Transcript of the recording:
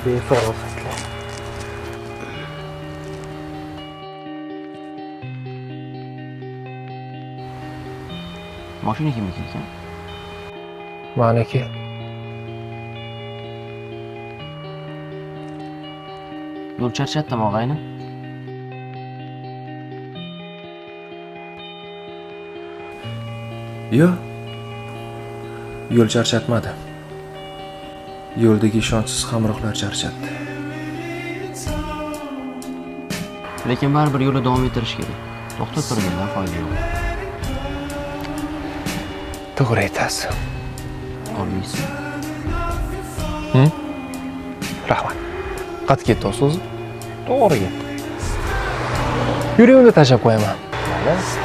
Befarosatlar. Mashina kimniki ekan? Maniki. Yo'l charchatdim, og'ayni. Yo'q. Yo'l charchatmadi. Yo'ldagi ishonchsiz hamrohlar charchatdi. Lekin baribir yo'lni davom ettirish kerak. To'xtab turgandan foyda yo'q. To'g'ri aytasiz. Olmaysiz. Rahmat. Qatga ketyapsiz o'zi? To'g'ri gap. Yuring, unda tashlab qo'yaman. Mayli.